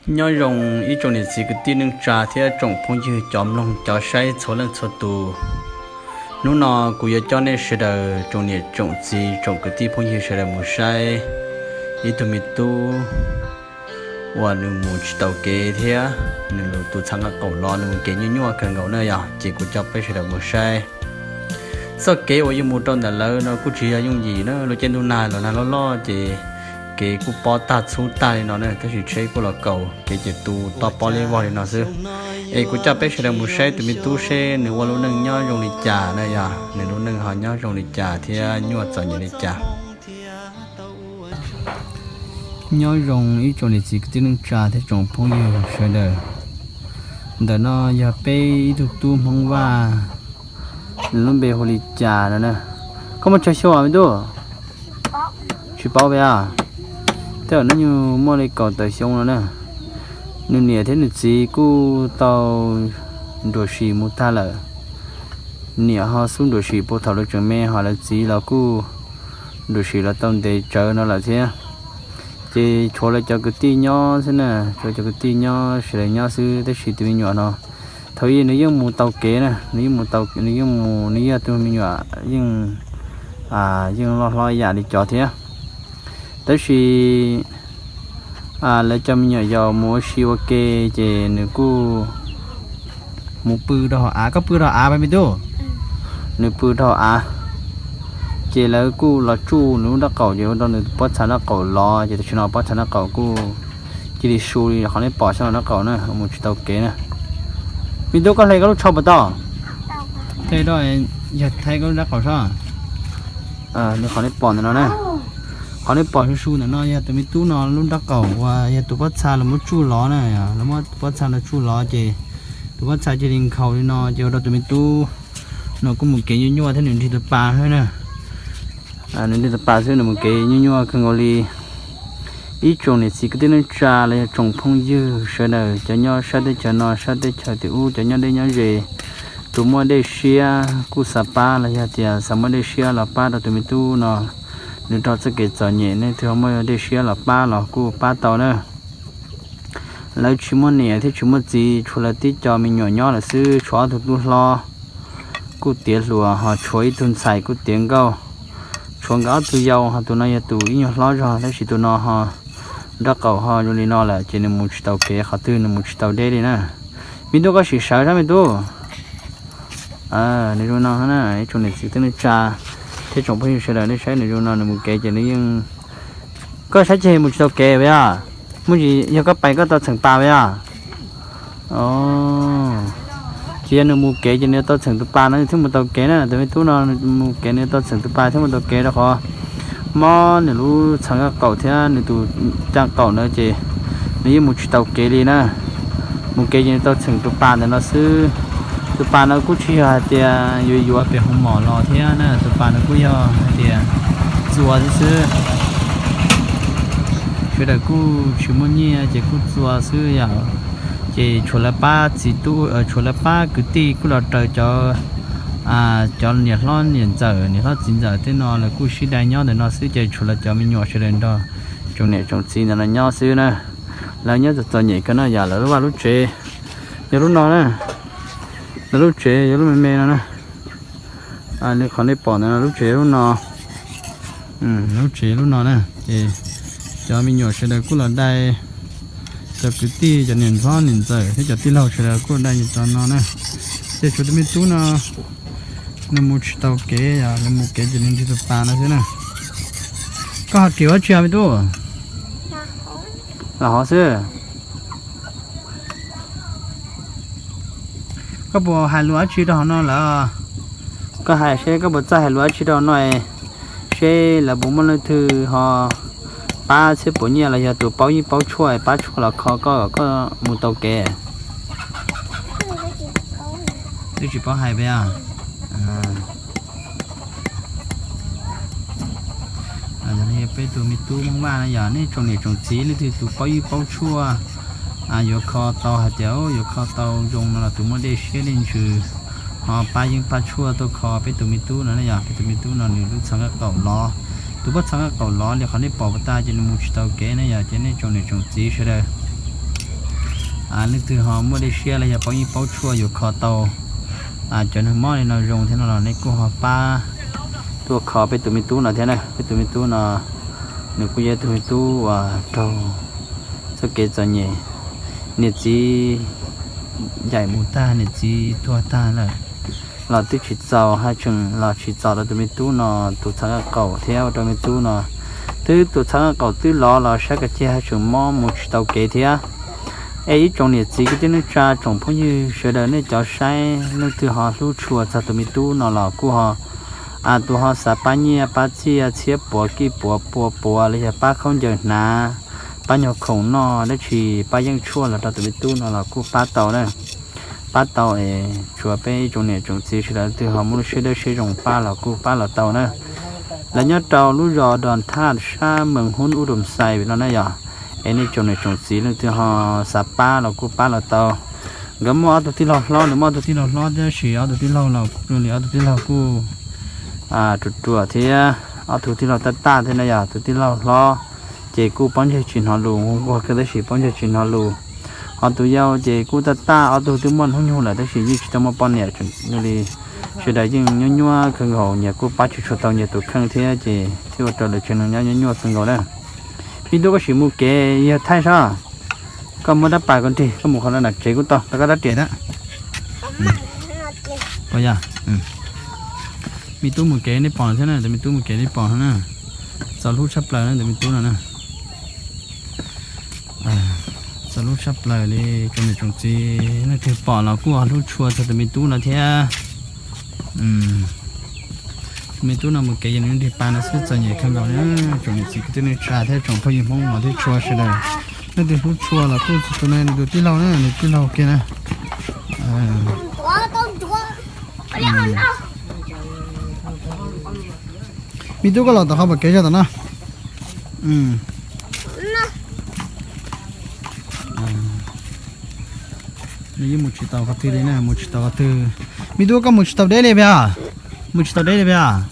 Nyob zoo ib tsoom niam txiv kwv tij neej tsa thiab tsoom phooj ywg cov mloog cov saib txhua leej txhua tus. Hnub no kuv yuav coj nej sawv daws tsoom niam tsoom txiv tsoom kwv tij phooj ywg sawv daws mus saib ib tug me tub uas nws mus tsis tau kev thiab nws tus txha nqaj qaum los, nws mus kev nyuaj nyuaj kawg nkaus na yog, ces kuv coj peb sawv daws mus saib. Txoj kev uas yuav mus rau ntawm lawv no kuj tsis yog yooj yim na, lub caij ntuj nag los nag loj loj ces kev kuj pob tag txhub tag li no na, tab sis tsheb kuj los kaus kev ces tu tob pob liab vog li no xwb. Es kuv coj peb sawv daws mus saib tus me tub seb nws ua lub neej nyob zoo li cas na yog, nws lub neej ho nyob zoo li cas thiab nyuaj txom nyem li cas. Nyob zoo ib tsoom niam txiv kwv tij neej tsa thiab tsoom phooj ywg sawv daws. Ntawm no yog peb ib tug tub Hmoob Vaj, nws lub npe hu li cas no na? Koj muaj tsawg xyoo me tub? Tsis paub pes os. Tej zaum hnub nyoog muaj li kaum tawm xyoo no na. Nws niam thiab nws txiv kuj tau nruam sim mus tag lawm. Niam ho xub nruam sim puag thaum lawv tseem me, ho lawv txiv los kuj nruam sim los tau ntev tsawv no lawm thiab. Ces tshuav lawv cov kwv tij nyob xwb na, tshuav cov kwv tij nyob sawv daws nyob xwb, tab sis tus me nyuam no thaum ub nws yeej mus tau kev na, nws yeej mus tau, nws yeej mus, nws yog tus me nyuam yeej, yeej loj hlob ib yam li cov thiab. Tab sis lawv cov me nyuam yaus mus ua si ua ke, ces nws kuj mus pw rau hauv av. Koj pw rau hauv av me tub? Nws pw rau hauv av, ces lawv kuj los tsuj nws lub nraub qaum, ces ua rau nws pob txha nraub qaum lov, ces tam sim no pob txha nraub qaum kuj cia li su li qhov nej pom sab nraub qaum na, mus tsis tau kev na. Me tub, koj hle koj lub tsho puas tau? Hle rau, yog thaij koj lub nraub qaum sab. Nws qhov nej pom ntawm no na, qhov nej pom su su ntawm no yog tus me tub no lub nraub qaum uas yog tus pob txha los muab tsuj lov na, los muab tus pob txha no tsuj lov ces tus pob txha cia li nkhaus li no, ces ua rau tus me tub no kuj mus kev nyuaj nyuaj thiab nws nrig tus pas xwb na. Nws nrig tus pas xwb nws mus kev nyuaj nyuaj kawg nkaus li. Ib tsoom niam txiv kwv tij neej tsa los yog tsoom phooj ywg sawv daws, cov nyob sab teb chaws no sab teb chaws tim ub, cov nyob deb nyob ze, tus muaj dej siab kuj xav pab los yog tias xav muab dej siab los pab rau tus me tub no, nws raug txoj kev txom nyem, nej twg ho muaj dej siab los pab los kuj pab tau na. Lawv tsis muaj niam thiab tsis muaj txiv, tshuav lawv tib co me nyuam nyob lawm xwb, tshuav ob tug tub hlob kuj tiav hluas, ho tshuav ib tug ntxhais kuj tiav nkauj. Tshuav nkawd ob tug yau, ho tus no yog tus ib nyuag hlob zog, tab sis tus no ho nraub qaum ho zoo li no lawm ces nws mus tsis tau kev qhov twg, nws mus tsis tau deb li na. Me tub, koj sim sawv sab me tub. Nws zoo no na, ib tsoom niam txiv kwv tij neej tsa thiab tsoom phooj ywg sawv daws, nej saib nws zoo no, nws mus kev ces nws yeej, koj saib ceg mus tsis tau kev puas yog? Muaj tsis yog koj pais koj tau txheem pas puas yog? Ces yog nws mus kev ces nws yuav tau txheem tus pas no nws thiaj mus tau kev na. Tus me tub no mus kev nws yuav tau txheem tus pas thiaj mus tau kev, rau qhov mob nws lub txha nqaj qaum thiab nws tus caj qaum ntawd ces nws yeej mus tsis tau kev li na. Mus kev ces nws tau txheem tus pas ntawm no xwb. Tus pas no kuj tsis yog hais tias yuav yuav pem hoo mom los thiab na, tus pas no kuj yog hais tias txua xwb xwb. Sawv daws kuj tsis muaj nyiaj ces kuj txua xwb yom. Ces tshuav lawv pab txiv tub, tshuav lawv pab kwv tij kuj los raws cov, cov niam hlob niam ntxawm, niam hlob txiv ntxawm tej no lawv kuj sib dai nyob ntawm no xwb, ces tshuav lawv cov me nyuam sawv daws nrog tsoom niam tsoom txiv ntawm no nyob xwb na. Lawv nyob txom txom nyem kawg no yom, lawv lub vaj lub tsev yog lub no na. Lawv lub tsev yog lub me me no na. Li qhov nej pom ntawd no lub tsev lub no. Lub tsev lub no na, ces cov me nyuam sawv daws kuj los dai, cov kwv tij, cov niam hlob niam ntxawm thiab cov tij laug sawv daws kuj los dai nyob rau no na. Ces tshuav tus me tub no, nws mus tsis tau kev, yog nws mus kev ces nws nrig tus pas no xwb na. Koj hais kiag dab tsi me tub? Los hov xwb. Koj puas hais lus dab tsi rau hauv no lawm? Koj hais seb koj puas txawj hais lus dab tsi rau hauv no, seb lawv puas muaj leej twg ho pab txhiab puas nyiaj los yog tus paub yeej paub tshuaj pab tshuaj los kho koj kom koj mus tau kev. Twb tsis paub hais pes. Peb tus me tub Hmoob Vaj no yog nej tsoom niam tsoom txiv leej twg tus paub yeej paub tshuaj, yuav kho tau hais tias yuav kho tau zoo no los tus muaj dej siab dej ntsws ho pab yeeb pab tshuaj tuaj kho peb tus me tub no na yog. Peb tus me tub no nws lub txha nqaj qaum lov, tus pob txha nqaj qaum lov li qhov nej pom puas tas ces nws mus tsis tau kev na yog. Ces nej tsoom niam tsoom txiv sawv daws, Leej twg ho muaj dej siab los yog paub yeej paub tshuaj yuav kho tau cov neeg mob li no zoo thiab no los nej kuj ho pab tuaj kho peb tus me tub no thiab na. Peb tus me tub no nws kuj yog ib tug me tub uas raug txoj kev txom nyem, niam txiv yaim mus tag, niam txiv tuag tag lawm los twb tsis txaus, haj tseem los tsis txaus rau tus me tub no tus txhav nqaj qaum thiab ua rau me tub no twb tus txhav nqaj qaum twb lov los sab ko ceg haj tseem mob mus tsis tau kev thiab. Es ib tsoom niam txiv kwv tij neej tsa tsoom phooj ywg sawv daws nej cov saib leej twg ho hlub tshua txog tus me tub no los kuj ho, tus ho xav pab nyiaj pab txiaj txhiab puav kij puav pua puav los yog pab khaub ncaws hnav, pab nyuag khoom noj dab tsi, pab yeeb tshuaj los rau tus me tub no los kuj pab tau na. Pab tau es tsuav peb ib tsoom niam tsoom txiv sawv daws leej twg ho muaj lub siab dawb siab zoo pab los kuj pab los tau na. Lawv nyob rau lub zos Don Thaj sab Mees Hub Ub Doos Xais no na yom. Es nej tsoom niam tsoom txiv leej twg ho xav pab los kuj pab los tau. Nkawd muaj ob tug tij laug hlob, nws muaj ob tug tij laug hlob tab sis ob tug tij laug los kuj li ob tug tij laug kuj ruam ruam thiab, ob tug tij laug taj taj thiab na yom. Tus tij laug hlob ces kuj pob ntseg tsis hnov lus, nquag kawg tab sis pob ntseg tsis hnov lus. Ho tus yau ces kuj taj taj, ob tug twb muaj hnub nyoog lawm tab sis yeej tsis tau muaj poj niam li. Sawv daws yeej nyuaj nyuaj kawg nkaus, nyias kuj pab tsis tshua tau nyias tus kheej thiab ces thiaj ua rau lawv tsev neeg nyob nyuaj nyuaj kawg nkaus na. Me tub, koj sim mus kev yawg thaij saib, koj muab rab pas koj nrig, koj mus qhov no nram tsev kuj tau, rau koj rab riam thiab. Me tub mus kev nej pom thiab na, tus me tub mus kev nej pom na. Txaus hlub tshaj plaws na tus me tub no na. Txaus hlub tshaj plaws li, tsoom niam tsoom txiv leej twg pom los kuj ho hlub tshua txog tus me tub no thiab. Tus me tub no mus kev yog nws nrig pas no xwb txom nyem kawg nkaus na. Tsoom niam txiv kwv tij neej tsa thiab tsoom phooj ywg Hmoob mos thiab tshua sawv daws, leej twg hlub tshua los kuj tus no nws tus tij laug na, nws tij laug kiag na. Me tub, koj los tom qhov pom kev zog tom no. Nws yeej mus tsis tau qhov twg li na, mus tsis tau qhov twg. Me tub, koj mus tsis tau deb li puas yog? Mus tsis tau deb li puas yog?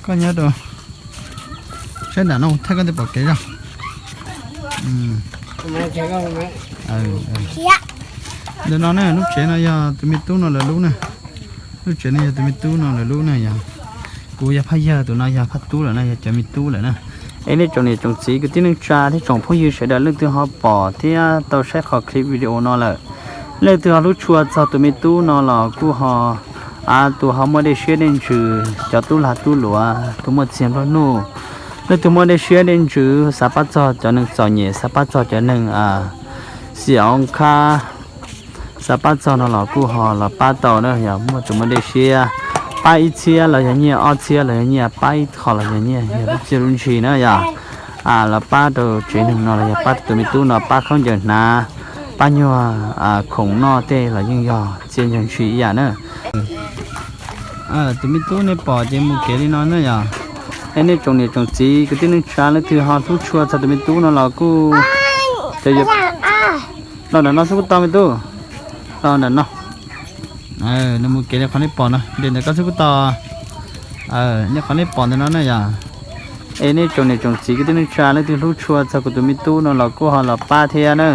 Koj nyob rau sab nram no thaij koj tej pom kev zog. Ntawm no ne, lub tsev no yog tus me tub no lawv lub na. Lub tsev no yog tus me tub no lawv lub na yog. Kuv yog phaj yawg, tus no yog phaj tub lawm na, yog cov me tub lawm na. Es nej tsoom niam tsoom txiv kwv tij neej tsa thiab tsoom phooj ywg sawv daws leej twg ho pom thiab tau saib qhov clip video no lawm, leej twg ho hlub tshua txog tus me tub no los kuj ho, tus ho muaj dej siab dej ntsws, cov tub lag tub luam, tus muaj txiag nplua nuj, leej twg muaj dej siab dej ntsws xav pab txog cov neeg txom nyem, xav pab txog cov neeg xiam ov khab, xav pab txog no los kuj ho los pab tau na. Yog muaj tus muaj dej siab pab ib txhiab los yog nyiaj, ob txhiab los yog nyiaj, pab ib qho los yog nyiaj, yog lub txiaj lub ntshis na yog, los pab rau tsev neeg no los yog pab tus me tub no pab khaub ncaws hnav, pab nyuag khoom noj tej los yeej yog txiaj yog ntshis ib yam na. Tus me tub nej pom ces mus kev li no na yog. Es nej tsoom niam tsoom txiv kwv tij neej tsa leej twg ho hlub tshua txog tus me tub no los kuj, los nram no xwb kuj tau me tub, los nram no. Nws mus kev li qhov nej pom no, nres ntawm koj xwb kuj tau. Nej qhov nej pom ntawm no na yog. Es nej tsoom niam tsoom txiv kwv tij neej tsa leej twg hlub tshua txog kuv tus me tub no los kuj ho los pab thiab na.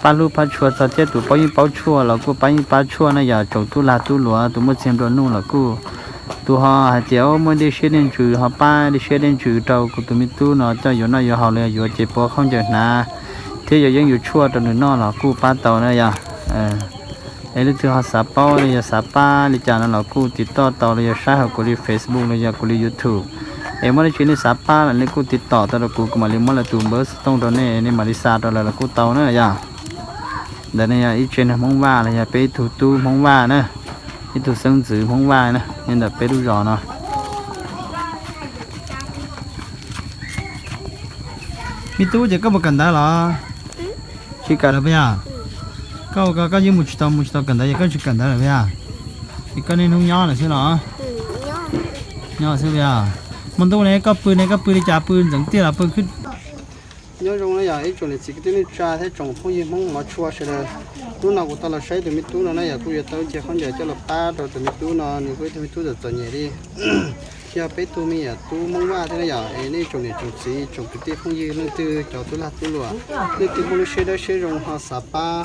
Pab hlub pab tshua txog thiab, tus paub yeej paub tshuaj los kuj pab yeej pab tshuaj na yog, tsoom tub lag tub luam, tus muaj txiag nplua nuj los kuj, tus ho hais tias muaj dej siab dej ntsws ho pab dej siab dej ntsws rau kuv tus me tub no coj yuav noj yuav haus los yog yuav ces puav khaub ncaws hnav thiab yuav yeeb yuav tshuaj rau nws noj los kuj pab tau na yog. Es leej twg ho xav paub los yog xav pab li cas no los kuj tiv toj tau los yog saib hauv kuv li Facebook los yog kuv li YouTube. Es muaj dab tsi nej xav pab los nej kuj tiv toj tau rau kuv, kuv mam li muab lawv tus npawb xov tooj rau nej, nej mam li xa rau lawv los kuj tau na yog. Ntawm no yog ib tsev neeg Hmoob Vaj los yog peb ib tug tub Hmoob Vaj na, ib tug xeeb ntxwv Hmoob Vaj na nyob ntawm peb lub zos no. Me tub, ces koj puas kawm ntawv los? Tsis kawm lawm puas yog? Koj, koj yeej mus tsis tau, mus tsis tau kawm ntawv ces koj tsis kawm ntawv lawm puas yog? Es koj niaj hnub nyob lawm xwb los? Nyob xwb puas yog? Hmo ntuj ne koj pw ne koj pw li cas, pw ntxeev tiaj los pw khwb? Nyob zoo na yog ib tsoom niam txiv kwv tij neej tsa thiab tsoom phooj ywg Hmoob mov tshua sawv daws. Hnub no kuv tau los saib tus me tub no na yog, kuj yuav tau ib ce khaub ncaws coj los pab rau tus me tub no, nws kuj ib tug me tub txom txom nyem li. Yog peb tug me nyuam tub Hmoob Vaj thiab na yom, es nej tsoom niam tsoom txiv tsoom kwv tij phooj ywg leej twg cov tub lag tub luam, leej twg muaj lub siab dawb siab zoo ho xav pab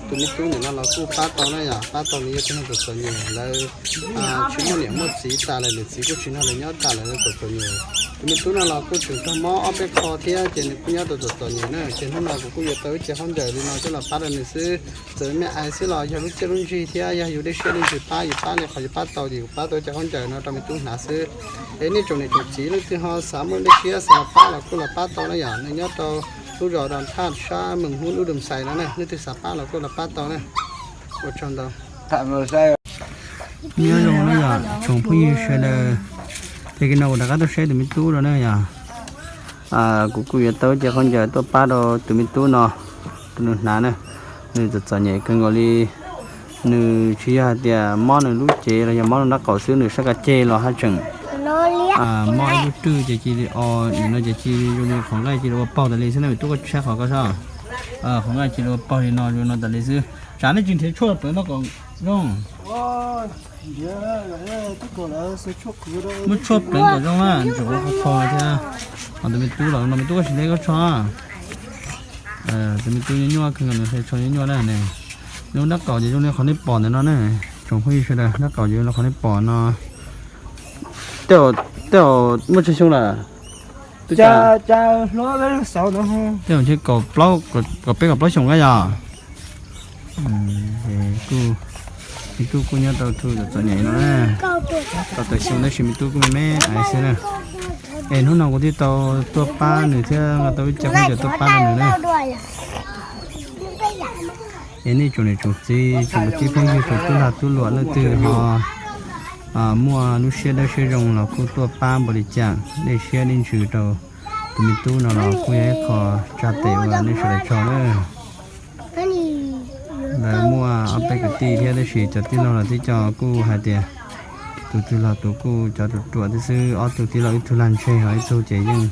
tus me tub ntawm no los kuj pab tau na yom, pab tau nws yog tug neeg txom txom nyem lawv tsis muaj niam muaj txiv tas lawm, niam txiv kuj tsis nrog lawv nyob tas lawm txom txom nyem. Tus me tub no los kuj tseem raug mob ob peb qho thiab ces nws kuj nyob tau txom txom nyem na, ces hnub no kuv kuj yuav tau ib ce khaub ncaws li no coj los pab rau nws xwb. Txawm me ais xwb los yog lub txiaj lub ntsig thiab yog yus dej siab dej ntsws pab, yus pab li qhov yus pab tau ces kuv pab tau ib ce khaub ncaws no rau me tub hnav xwb. Es nej tsoom niam tsoom txiv leej twg ho xav muaj dej siab xav los pab los kuj los pab tau na yom, nws nyob rau lub zos Thaj sab Mees Hub lub Doos Xais no na, leej twg xav pab los kuj los pab tau na. Ua tsaug ntau. Nyob zoo na yom tsoom phooj ywg sawv daws, ces kiv no kuv rov qab tuaj saib tus me tub rau na yom. Kuv kuj yuav tau ib ce khaub ncaws tuaj pab rau tus me tub no, rau nws hnav na. Nws txom txom nyem kawg nkaus li, nws tsis yog hais tias mob nws lub cev los yog mob nws nraub qaum xwb, nws sab kav ceg los haj tseem mob ib lub rwg ces cia li o, nim no ces cia li zoo li qhov nqaij cia li ua paug tas li xwb na, tub koj saib qhov ko sab, qhov nqaij cia li ua paug li no zoo no tas li xwb. Tsam nej tsis nrhiav tshuaj pleev no kom zoo. Muab tshuaj pleev kom zoo na, ntsaum ua qhov tho thiab. Ho tus me tub los no me tub koj tsis ntev koj tsho. Tus me tub nyuaj nyuaj kawg nkaus, nws hla tsho nyuaj nyuaj na ne. Nws nraub qaum ces zoo li qhov nej pom ntawm no na. Tsoom phooj ywg sawv daws, nraub qaum ces zoo li qhov nej pom no. Tej zaum muaj tsawg xyoo lawm? Tej zaum ntshe kaum plaub, kaum peb kaum plaub xyoos na yom. Me tub kuj nyob rau txom txom nyem no na. Tau tawm xyoo tab sis me tub kuj me me xwb na. Es hnub no kuv thiaj tau tuaj pab nws thiab nqa tau ib co khaub ncaws tuaj pab rau nws na. Es nej tsoom niam tsoom txiv tsoom kwv tij phooj ywg tsoom tub lag tub luam leej twg ho muaj lub siab dawb siab zoo los kuj tuaj pab npaum li cas, dej siab dej ntsws rau tus me tub no los kuj yog ib qho tsa tes uas nej sawv daws tso na. Lawv muaj ob peb kwv tij thiab tab sis cov tij laug los tib co kuj hais tias tus twg los tus kuj cov ruam ruam thiab xwb, ob tug tij laug ib tug lag ntseg ho ib tug ces yeej,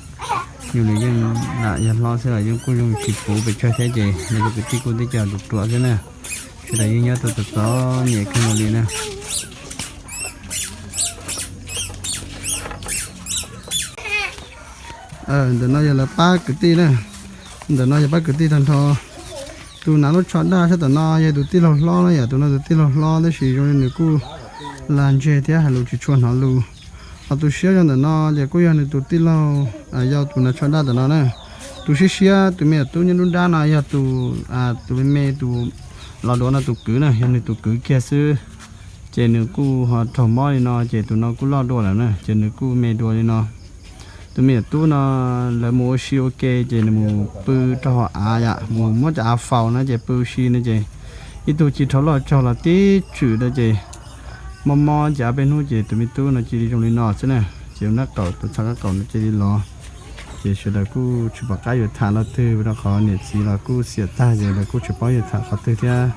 nyuj nws yeej lam yog hlob xwb los yeej kuj zoo tsis puv pes tsawg thiab ces nws tus kwv tij kuj tib co ruam ruam xwb na. Sawv daws yeej nyob tau txom txom nyem kawg nkaus li na. Ntawm no yog lawv pab kwv tij na. Ntawm no yog pab kwv tij tag nrho. Tus hnav lub tsho daj sab tom no yog tus tij laug hlob na yom, tus no tus tij laug hlob tab sis zoo li nws kuj lag ntseg thiab hais lus tsis tshua hnov lus. Ho tus siab zog ntawm no ces kuj yog nws tus tij laug yau tus hnav tsho daj tom no na. Tus siab siab tus me nyuam tub nyob nruab nrab no yog tus, tus me me tus los dua no tus kwv na, yog nws tus kwv kiag xwb. Ces nws kuj ho raug mob li no ces tus no kuj loj dua lawm na, ces nws kuj me dua li no. Tus me nyuam tub no lawv mus ua si ua ke ces nws mus pw rau hauv av yom, mus muab cov av faus no ces pw ua si no ces ib tug ci dhau loj tsaug los tib tswm rau ces mob mob ces ob peb hnub ces tus me tub no cia li zoo li no xwb na. Ces ua nraub qaum tus txha nraub qaum no cia li los. Ces sawv daws kuj tsis pom qab yuav tham lo twg rau qhov niam txiv los kuj xiam tag ces lawv kuj tsis paub yuav tham qhov twg thiab.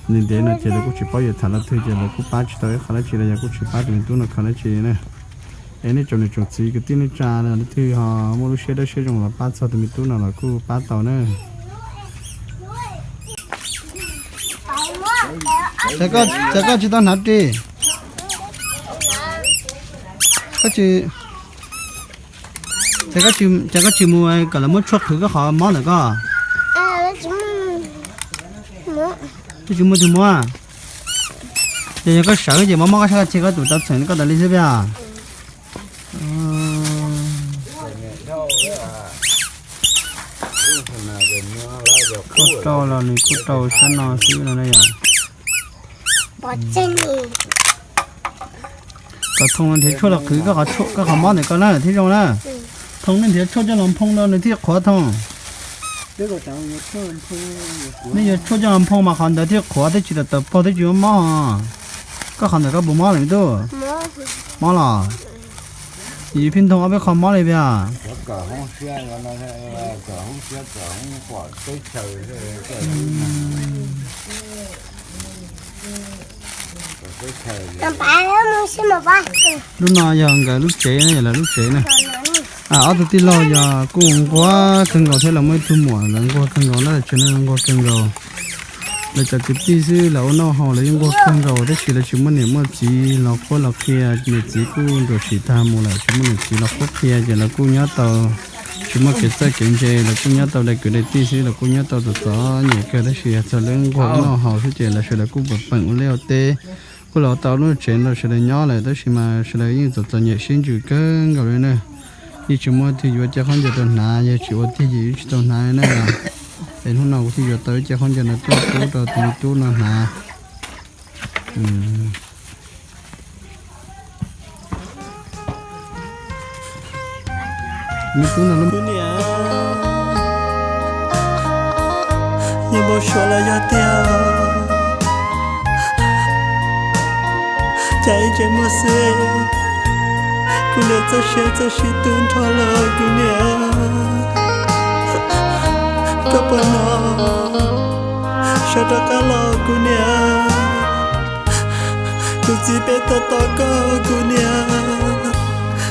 Ntev ntev no ces lawv kuj tsis paub yuav tham lo twg ces lawv kuj pab tsis tau ib qho dab tsi los yog kuj tsis pab tus me tub no qhov dab tsi na. Es nej tsoom niam tsoom txiv kwv tij neej tsa leej twg ho muaj lub siab dawb siab zoo los pab txog tus me tub no los kuj pab tau na. Ces koj tsis tau hnav ris, ces koj tsis mus kom lawv muab tshuaj qhwv koj qhov mob ntawm koj. Koj tsis muaj tug muab. Ces yog koj sawv ces mob mob koj sab ko ces koj tus tau txheem koj tas li xwb pia. Kuj rau los nws kuj rau sab no xwb no na yom. Kom Thoo nrhiav tshuaj los qhwv koj qhov mob ntawm koj na thiaj zoo na. Thoo, nej nrhiav tshuaj coj los nphoo rau nws thiaj qhuav Thoo. Nej yuav tshuaj coj los nphoo mas qhov ntawd thiaj qhuav thiab tsis tawm tawm paug thiab tsis mob mob. Koj qhov ntawd koj puas mob lawm me tub? Mob los? Yus pheej ntoo ob peb qho mob li pia. Lub no yog nkawd lub tsev na, yog lawv lub tsev na. Ob tug tij laug yog kuj nquag kawg nkaus thiab, lawv muaj ib tug muam lawv nquag kawg nkaus na, tsev neeg nquag kawg nkaus. Lawv cov kwv tij xwb lawv ua noj haus lawv yeej nquag kawg nkaus tab sis lawv tsis muaj niam muaj txiv los qhuab los qhia, niam txiv kuj nruam sim tag mus lawm tsis muaj niam txiv los qhuab qhia ces lawv kuj nyob tau, tsis muaj kev txawj kev ntse lawv kuj nyob tau dai kwv dai tij xwb lawv kuj nyob tau txom txom nyem kawg tab sis yog txog lawv nquag ua noj haus xwb ces lawv sawv daws kuj pem pem ua liaj ua teb, kuj los tau lub tsev nrog sawv daws nyob lawm tab sis mas sawv daws yeej txom txom nyem siab ntsws kawg nkaus li na. Yeej tsis muaj twg yuav cia khaub ncaws rau hnav, yog tsis ua tiag ces yeej tsis tau hnav na. Es hnub no kuv thiaj yuav tau ib ce khaub ncaws no tuaj pub rau tus me tub no hnav. Me tub no lub niam, yog npau suav los yog tiag, cas ib tse muag xwb, kuv niam txoj sia txoj sia tu nrho lawm kuv niam. Koj puas hnov, sawv rov qab los kuv niam, kuv txiv peb tos tos koj kuv niam.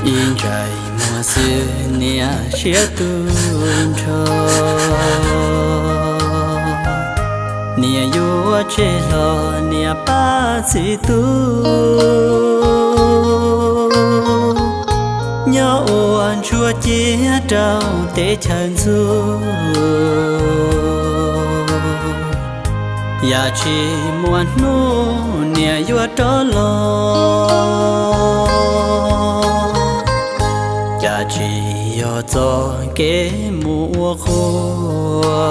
Ib ntsais muag xwb niam siab tu nrho, niam yuav tseg hlo niam pab txiv tub, nyob ua ntsuag ciab rau teb chaws ntxug. Yam tsis muaj hnub niam yuav rov los, cas tsis yog txoj kev mus ua qhua.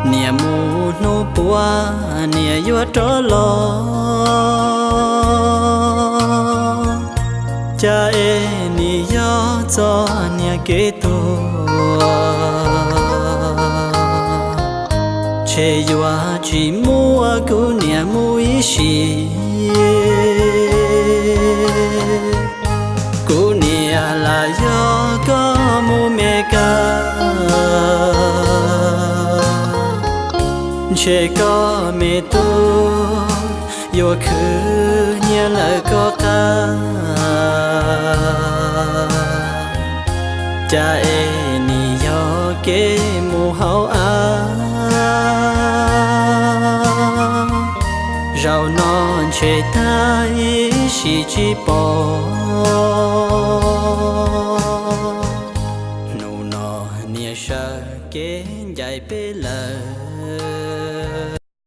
Niam mus hnub puav niam yuav rov los, cas es nim yog txoj niam kev tuag. Ntshe yuav tsis muaj kuv niam mus ib sim, kuv niam lam yog koj mus Meskas. Ntshe koj me tub yuav khwv nyiaj lawm koj qab, cas es nim yog kev mus hauv av. Zaum no ntshe tag ib sim tsis pom, hnub no niam sawv kev ncaim peb lawm.